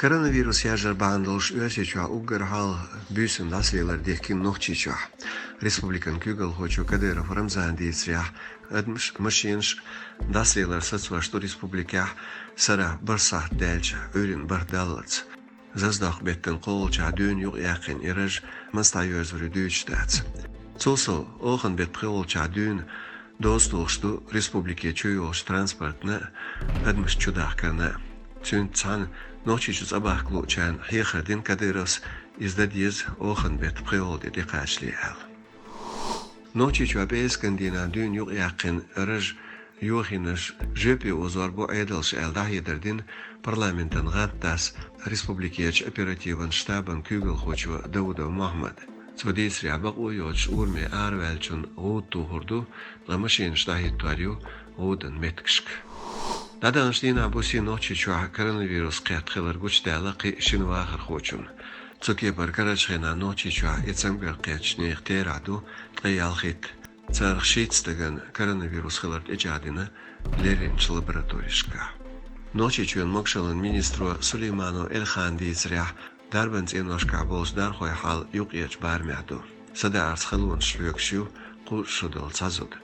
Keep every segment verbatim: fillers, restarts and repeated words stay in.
Коронавирус яржар бахьана долуш Оьрсийчохь уггар хьалха буьйсанна дӀасалелар дихкина Нохчийчохь. Республикан куьйгалхочо Кадыров Рамзана дийцарехь, адамаш, машенаш дӀасалелар сацош ду республикехь, сарахь бархӀ сахьт даьлча, Ӏуьйранна бархӀ даллалц. Зазадоккху беттан кхоалгӀачохь дуьйна юкъаяьккхина и раж маса дӀайоьрзур ю дуьйцуш дац. Цул сов, оханан беттан пхоьалгӀачохь дуьйна доза тухуш ду республике чу йолчу транспортна а, адамашна чудахкарна а. Цуьнца цхьаьна Нохчийчу цӀа бахка луучарна хьехар дина Кадыровс, иза дан деза оханан беттан пхоьалгӀа де тӀекхачале аьлла. Нохчийчохь пӀераскан дийнахь дуьйна юкъаяьккхина раж йохийнарш жоьпе озор бу Ӏедалша аьлла дӀахьедар дина парламентан гӀантдас республикерчу оперативан штабан куьйгалхочо Даудов Мохьмада. Цо дийцарехь, бакъо йоцуш ураме араваьллачунна гӀуда тухур ду, ткъа машенаш дӀахӀиттор ю гӀудан меттигашка. ДӀадаханчу дийнахь буьйсанна Нохчийчохь коронавирус кхетта хилар гучудаьлла кхин а шина вахархочунна. Цу кепара карарчу хенахь Нохчийчохь и цамгар кхеттачу нехан терахь ду ткъе ялхитта. Царах шийтта стагана коронавирус хилар тӀечӀагӀдина лерринчу лабораторешкахь. Нохчийчоьнан могушаллин министро Сулейманов Эльхана дийцарехь, дарбан цӀеношкахь болчу дархойн хьал юккъерчу барамехь ду. СадаӀарца халонаш лоьхуш ю кхузткъа шо долу цхьа зуда.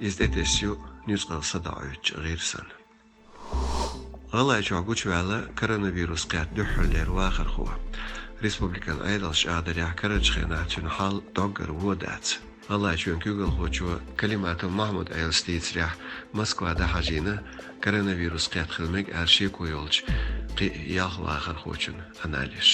Иза тӀетесна ю нуьцкъала садаӀа оьцучу гӀирсана. ГӀалгӀайчохь гучуваьлла коронавирус кхетта дуьххьарлера вахархо. Республикан Ӏедалша чӀагӀдарехь, карарчу хенахь цуьнан хьал доггара вон дац. ГӀалгӀайчоьнан куьйгалхочо Калиматов Махьмуд-Ӏелас дийцарехь, Москва дӀахьажийна коронавирус кхетта хила мега аьлла шеко йолчу кхин а ялх вахархочун анализаш.